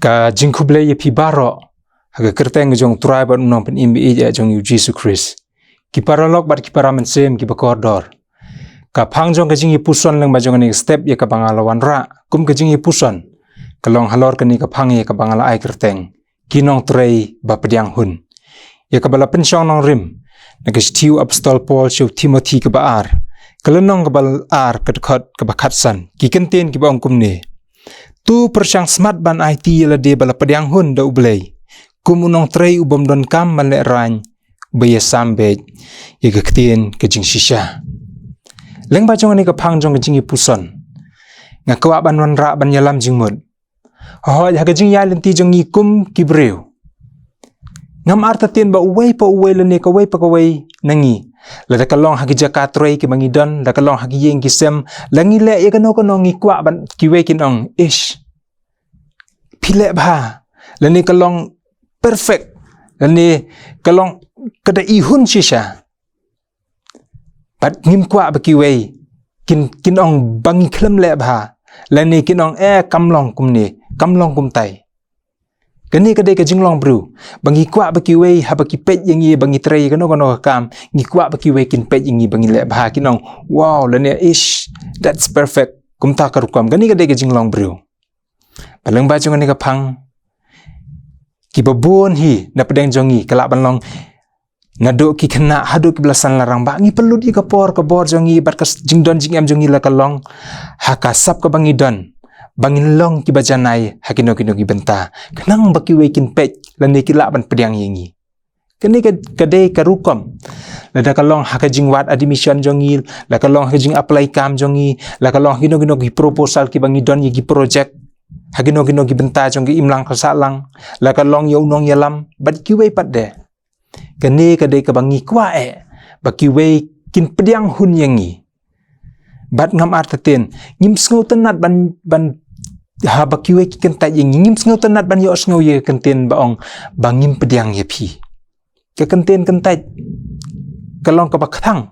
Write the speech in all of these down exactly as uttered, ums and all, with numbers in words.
Ah, jingkhublei ïa phi baroh ha ka kyrteng jong U Trai bad U Nongpynim ba ïeit jong ngi U Jisu Khrist. Ki paralok bad ki para mynsiem kiba kordor, ka phang jong ka jingïapuson lyngba jong kane ka step ïa kaba nga la wanrah kum ka jingïapuson ka long halor kane ka phang ïa kaba nga la ai kyrteng Ki Nongtrei ba Pdiang Hun, ïa kaba la pynshong nongrim na ka shithi u Apostol Paul sha u Timothi kaba ar, ka lynnong kaba ar, ka dkhot kaba khatsan. Ki kyntien kiba ong kumne: To pyrshang smat ban aiti ïa lade ba la pdiang hun da U Blei kum u nongtrei u bym donkam ban lehraiñ, uba ïasam beit ïa ka ktien ka jingshisha. Lyngba jong kane ka phang jong ka jingïapuson, nga kwah ban wanrah ban ïalam jingmut. Hooid, ha ka jingïaid lynti jong ngi kum ki briew, ngam artatien ba uwei pa uwei lane kawei pa kawei na ngi, lada ka long ha ki jaka trei kiba ngi don, lada ka long ha ki ïing ki sem, la ngi leh ïa kano kano, ngi kwah ban, kiwei kin ong, ish, phi leh bha, lane ka long perfect, lane ka long, ka da i hun shisha. Bad ngim kwah ba kiwei kin, kin ong ba ngi khlem leh bha, lane kin ong, eh, kam long kumne, kam long kumtai. Kane ka dei ka jinglong briew, ba ngi kwah ba kiwei haba ki peit ïa ngi ba ngi trei kano kano ka kam, ngi kwah ba kiwei kin peit ïa ngi ba ngi leh bha, kin ong, wow, lane, ish, that's perfect. Kumta ka rukom, kane ka dei ka jinglong briew. Bad lyngba jong kane ka phang, kiba bun hi na pdeng jong ngi, ka lah ban long naduh ki khynnah haduh kiba la san la rangbah, ngi pynlut ïa ka por ka bor jong ngi bad ka s-, jingdon jingem jong ngi, la ka long ha ka sap kaba ngi don, ba ngin long kiba janai ha kino kino ki bynta, khnang ba kiwei kin peit lane ki lah ban pdiang ïa ngi. Kane ka, ka dei ka rukom. Lada ka long ha ka jingwad admission jong ngi, la ka long ha ka jing apply kam jong ngi, la ka long ha kino kino ki proposal kiba ngi don ïa ki project, ha kino kino ki bynta jong ki imlang ka sahlang, la ka long ïa u nongïalam bad kiwei pat de. Kane ka dei kaba ngi kwah eh ba kiwei kin pdiang hun ïa ngi. Bad ngam artatien, ngim sngewtynnat ban, ban, haba kiwei ki kyntait ïa ngi, ngim sngewtynnat ban ïohsngew ïa ka kyntien ba ong ba ngim pdiang ïa phi. Ka kyntien kyntait ka long kaba kthang.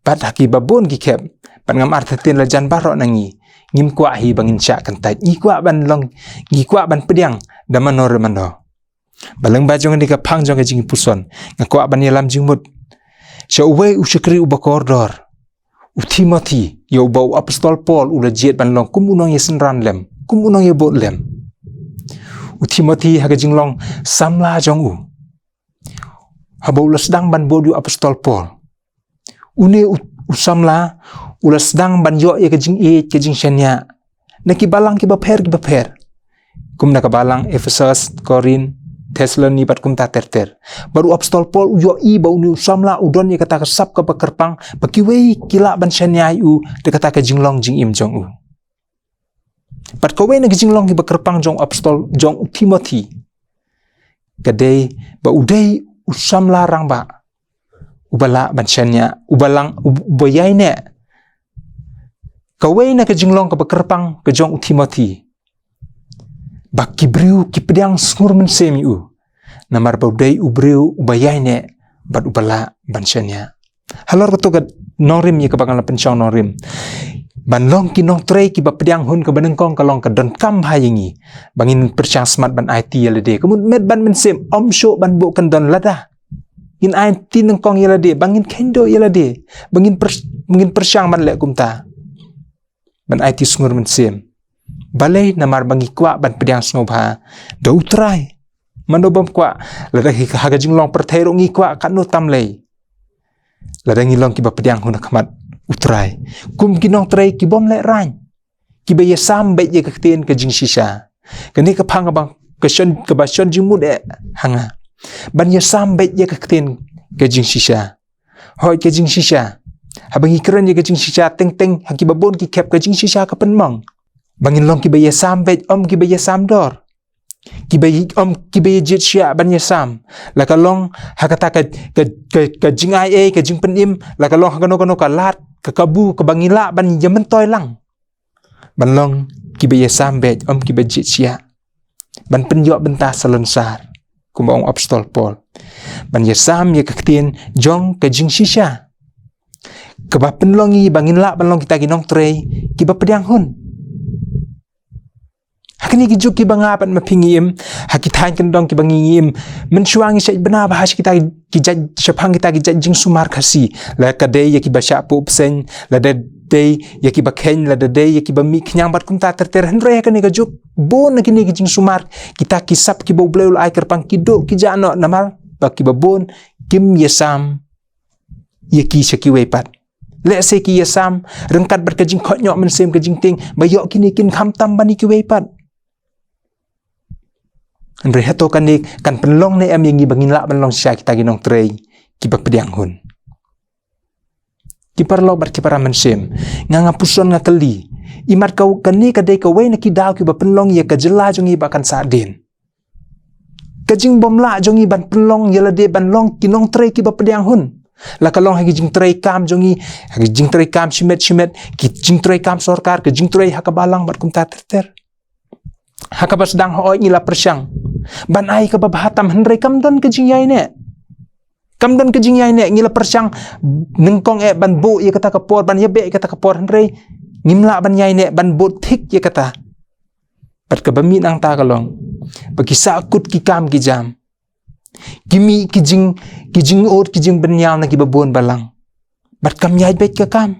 Bad ha kiba bun ki khep, bad ngam artatien la jan baroh na ngi, ngim kwah hi ba ngin shah kyntait. Ngi kwah ban long, ngi kwah ban pdiang da mano re mano. Bad lyngba jong kane ka phang jong ka jingïapuson, nga kwah ban ïalam jingmut sha uwei u shakri uba kordor, u Timothi, ïa uba u Apostol Paul u la jied ban long kum u nongïasynran lem, kum u nongïabud lem. U Timothi ha ka jinglong samla jong u, haba u la sdang ban bud ïa u Apostol Paul, une u, u samla u la sdang ban ïoh ïa ka jingïeit, ka jingshaniah na ki balang kiba pher kiba pher, kum na ka balang Ephesus, Korinth, Thessaloni bad kumta ter ter. Bad u Apostol Paul u ïohi ba une u samla u don ïa kata ka sap kaba kyrpang ba kiwei ki lah ban shaniah ïa u da kata ka jinglong jingim jong u. Bad kawei na ka jinglong kiba kyrpang jong u Apostol, jong u Timothi, ka dei ba u dei u samla rangbah uba lah ban shaniah, uba lang, uba ïaineh. Kawei na ka jinglong kaba kyrpang ka jong u Timothi, ba ki briew ki pdiang sngur mynsiem ïa u, namar ba u dei u briew uba ïaineh bad uba lah ban shaniah. Halor kato ka nongrim ïa kaba nga la pynshong nongrim, ban long ki nongtrei kiba pdiang hun, kaba nyngkong ka long ka donkam bha ïa ngi ba ngin pyrshang smat ban aiti ïa lade. Ka mut met bad mynsiem, ym shuh ban buh kyndon lada ngin aiti nyngkong ïa lade, ba ngin kheiñduh ïa lade, ba ngin pyr-, ba ngin pyrshang ban leh kumta, ban aiti sngur mynsiem. Balei? Namar ba ngi kwah ban pdiang sngewbha da u Trai. Mano bym kwah? Lada ha ka jinglong pyrthei ruh ngi kwah katno tam lei. Lada ngi long kiba pdiang hun ha khmat u Trai, kum ki nongtrei ki bym lehraiñ, kiba ïasam beit ïa ka ktien ka jingshisha. Kane ka phang kaba, ka shon, kaba shon jingmut eh ha nga, ban ïasam beit ïa ka ktien ka jingshisha. Hooid, ka jingshisha. Haba ngi kren ïa ka jingshisha, teng teng ha kiba bun ki khep ka jingshisha ka pynmong ba ngin long kiba ïasam beit, ym kiba ïasam dor. Kiba ï-, ym kiba ïa jied shyiah ban ïasam. La ka long ha kata ka, ka, ka, ka jingai ei, ka jingpynim, la ka long ha kano kano ka lad, ka kabu kaba ngi lah ban ïa myntoi lang. Ban long kiba ïasam beit, ym kiba jied shyiah, ban pynïoh bynta salonsar, kumba ong u Apostol Paul. Ban ïasam ïa ka ktien jong ka jingshisha, kaba pynlong ïa ngi ba ngin lah ban long kita ki nongtrei kiba pdiang hun. Ha Kine ki juk kiba nga bad ma phi ngi im ha ki thaiñ kyndong kiba ngi ngi im, mynshuwa ngi shait bna bha ha kita ki jait, shaphang kita ki jait jingsumar Khasi, la ka dei ïa kiba shah puh bseiñ, la da dei ïa kiba kheiñ, la da dei ïa kiba mih khñiang bad kumta ter ter. Hynrei ha kane ka juk, bun na kine ki jingsumar, kita ki sap kiba U Blei u la ai kyrpang ki duh ki jah noh, namar ba kiba bun kim ïasam ïa ki sha kiwei pat. Lehse ki ïasam ryngkat bad ka jingkhoit ñiuh mynsiem, ka jingtieng ba ïoh kine kin kham tam ban ïa kiwei pat. Hynrei hato kane kan pynlong ne em ïa ngi ba ngin lah ban long shisha kita ki nongtrei kiba pdiang hun? Ki paralok bad ki para mynsiem, nga nga puson nga kylli, imat ka, kane ka dei kawei na ki daw kiba pynlong ïa ka jylla jong ngi ba kan sahdien. Ka jingbymlah jong ngi ban pynlong ïa lade ban long ki nongtrei kiba pdiang hun, la ka long ha ki jingtrei kam jong ngi, ha ki jingtrei kam shimet shimet, ki jingtrei kam sorkar, ki jingtrei ha ka balang bad kumta ter ter. Ha kaba sdang hooid ngi la pyrshang ban ai kaba bha tam, hynrei kam don ka jingïaineh. Kam don ka jingïaineh, ngi la pyrshang nyngkong eh ban buh ïa kata ka por, ban ïabeh ïa kata ka por, hynrei ngim lah ban ïaineh ban bud thik ïa kata. Bad kaba mih nangta ka long ba ki sahkut ki kam ki jam, ki mih ki jing, ki jingud ki jingbynñiaw na kiba bun balang. Bad kam ïaid beit ka kam.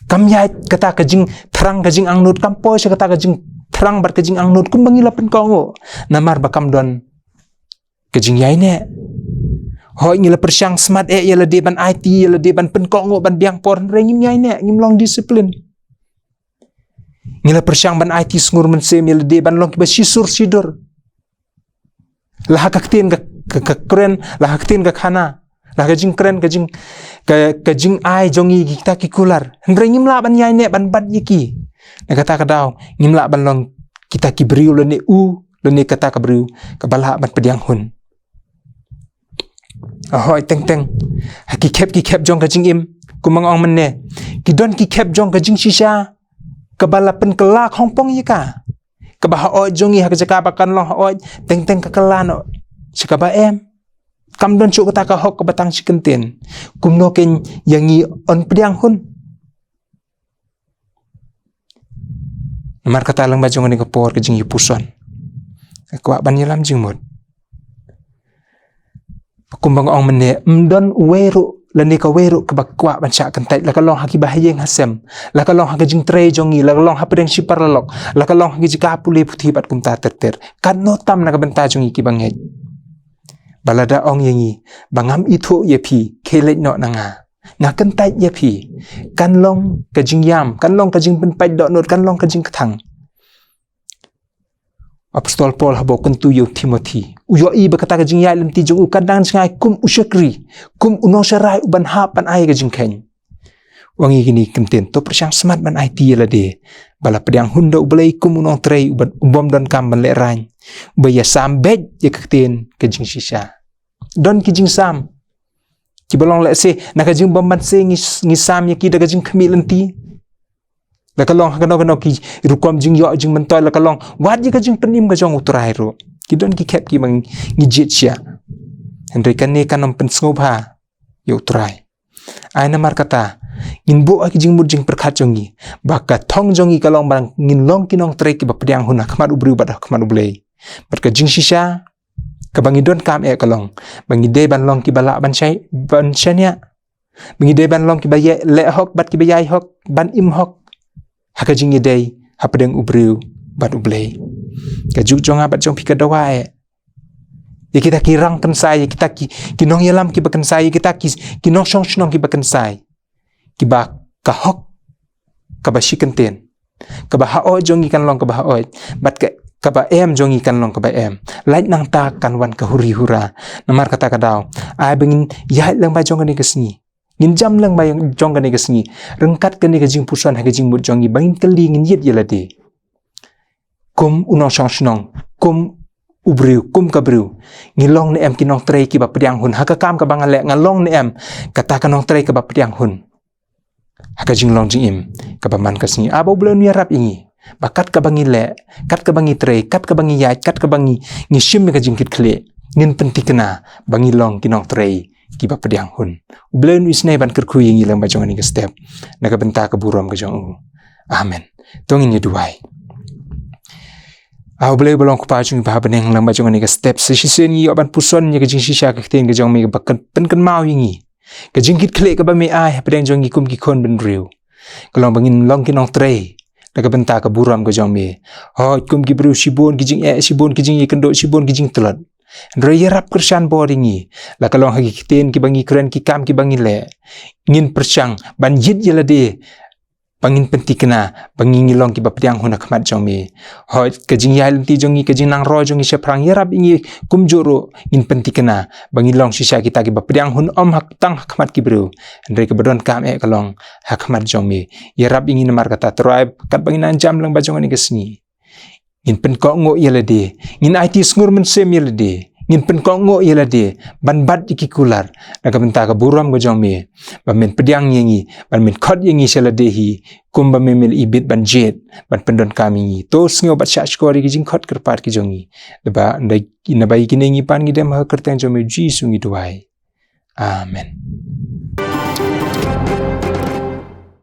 Kam ïaid kata ka jingthrang ka jingangnud, kam poi sha kata ka jingthrang bad ka jingangnud kumba ngi la pynkohnguh, namar ba kam don ka jingïaineh. Hooid ngi la pyrshang smat eh ïa lade ban aiti, ïa lade ban pynkohnguh, ban biang por, hynrei ngim ïaineh, ngim long discipline. Ngi la pyrshang ban aiti sngur mynsiem ïa lade ban long kiba shisur shidur. La ha ka ktien ka, ka, ka kren, la ha ka ktien ka khana, la ha ka jingkren, ka jing, ka, ka jingai jong ngi kita ki kular, hynrei ngim lah ban ïaineh ban bat ïa ki. Na kata ka daw ngim lah ban long kita ki briew lane u, lane kata ka briew kaba lah ban pdiang hun. Hooid teng teng ha ki khep ki khep jong ka jingim, kumba nga ong mynne, ki don ki khep jong ka jingshisha kaba la pynkylla khongpong ïa ka, kaba hooid jong ngi ha ka jaka ba kan long hooid, teng teng ka kylla noh sha kaba em. Kam don shuh kata ka hok kaba tang shi kyntien. Kumno kein ïa ngi yn pdiang hun? Namar kata lyngba jong kane ka por ka jingïapuson, nga kwah ban ïalam jingmut. Kumba nga ong mynne, ym don uwei ruh lane kawei ruh kaba kwah ban shah kyntait, la ka long ha kiba ha ïing ha sem, la ka long ha ka jingtrei jong ngi, la ka long hapdeng shi paralok, la ka long ha ki jaka pule puthi bad kumta ter ter. Katno tam na ka bynta jong ngi kiba ngeit, ba lada ong ïa ngi ba ngam ithuh ïa phi, khie leit noh na nga, nga kyntait ïa phi, kan long ka jingïam, kan long ka jingpynpait dohnud, kan long ka jingkthang. Apostol Paul haba u kyntu ïa u Timothi, u ïohi ba kata ka jingïaid lynti jong u ka dang jngai kum u shakri, kum u nongsharai uban hap ban ai ka jingkheiñ. U ong ïa kine ki kyntien, to pyrshang smat ban aiti ïa lade ba la pdiang hun da U Blei kum u nongtrei uba, u bym donkam ban lehraiñ, uba ïasam beit ïa ka ktien ka jingshisha. Don ki jingsam kiba long lehse na ka jingbymman se ngi, ngi sam ïa ki da ka jingkhmih lynti. La ka long ha kano kano ki rukom jingïoh jingmyntoi, la ka long wat ïa ka jingpynim ka jong U Trai ruh. Ki don ki khep kiba ngi jied shiah. Hynrei kane kan ym pynsngewbha ïa U Trai. Ai namar kata ngin buh ha ki jingmut jingpyrkhat jong ngi ba ka thong jong ngi ka long ba ngin long ki nongtrei kiba pdiang hun ha khmat u briew bad ha khmat U Blei. Bad ka jingshisha kaba ngi donkam eh ka long ba ngi dei ban long kiba lah ban shai, ban shaniah. Ba ngi dei ban long kiba ïa leh hok bad kiba ïai hok, ban im hok ha ka jingïadei hapdeng u briew bad U Blei. Ka juk jong nga bad jong phi ka dawa eh ïa kita ki rang kynsai, ïa kita ki, ki nongïalam kiba kynsai, ïa kita ki, ki nongshong shnong kiba kynsai, kiba ka hok kaba shi kyntien, kaba haoid jong ngi kan long kaba haoid, bad ka, kaba em jong ngi kan long kaba em. Lait nangta kan wan ka huri hura. Namar kata ka daw, ai ba ngin ïaid lyngba jong kane ka sngi, ngin jam lyngba jong kane ka sngi, ryngkat kane ka jingpuson ha ka jingmut jong ngi, ba ngin kylli, ngin ïit ïa lade. Kum u nongshong shnong, kum u briew, kum ka briew, ngi long ne em ki nongtrei kiba pdiang hun? Ha ka kam kaba nga leh, nga long ne em kata ka nongtrei kaba pdiang hun ha ka jinglong jingim kaba man ka sngi? Aba U Blei un ïarap ïa ngi ba kat kaba ngi leh, kat kaba ngi trei, kat kaba ngi ïaid, kat kaba ngi, ngi shim ïa ka jingkitkhlieh, ngin pynthikna ba ngi long ki nongtrei kiba pdiang hun. U Blei un isynei ban kyrkhu ïa ngi lyngba jong kane ka step, na ka bynta ka burom ka jong u. Amen. To ngin ïa duwai. Ah, U Blei ba long Kpa jong ngi ba ha bneng, lang ba jong ngi ka step sa shisien ngi ïoh ban puson ïa ka jingshisha ka ktien ka jong me ba kan pynkynmaw ïa ngi ka jingkit khlieh kaba me ai ha pdeng jong ngi kum ki khun bynriew. Ka long ba ngin long ki nongtrei na ka bynta ka burom ka jong me. Hooid, kum ki briew shibun ki jingeh, shibun ki jingïakynduh, shibun ki jingtlot. Hynrei ïarap kyrshan bor ïa ngi. La ka long ha ki ktien kiba ngi kren, ki kam kiba ngi leh, ngin pyrshang ban ïit ïa lade ba ngin pynthikna ba ngi ngi long kiba pdiang hun ha khmat jong me. Hooid, ka jingïaid lynti jong ngi, ka jingnang roi jong ngi shaphrang, ïarap ïa ngi kumjuh ruh ngin pynthikna ba ngin long shisha kita kiba pdiang hun, ym ha tang ha khmat ki briew, hynrei kaba donkam eh ka long ha khmat jong me. Ïarap ïa ngi namar kata Trai, katba ngin nang jam lang ba jong kane ka sngi, ngin pynkohnguh ïa lade, ngin aiti sngur mynsiem ïa lade, ngin pynkohnguh ïa lade ban bat ïa ki kular na ka bynta ka burom ka jong me, ba men pdiang ïa ngi, ba men khot ïa ngi sha lade hi, kumba me me la ibit ban jied, ban pyndonkam ïa ngi. To sngew bad shahshkor ïa ki jingkhot kyrpad ki jong ngi. Naba, naba ïa kine ngi pan ngi dem ha ka kyrteng jong me Jisu ngi duwai. Amen.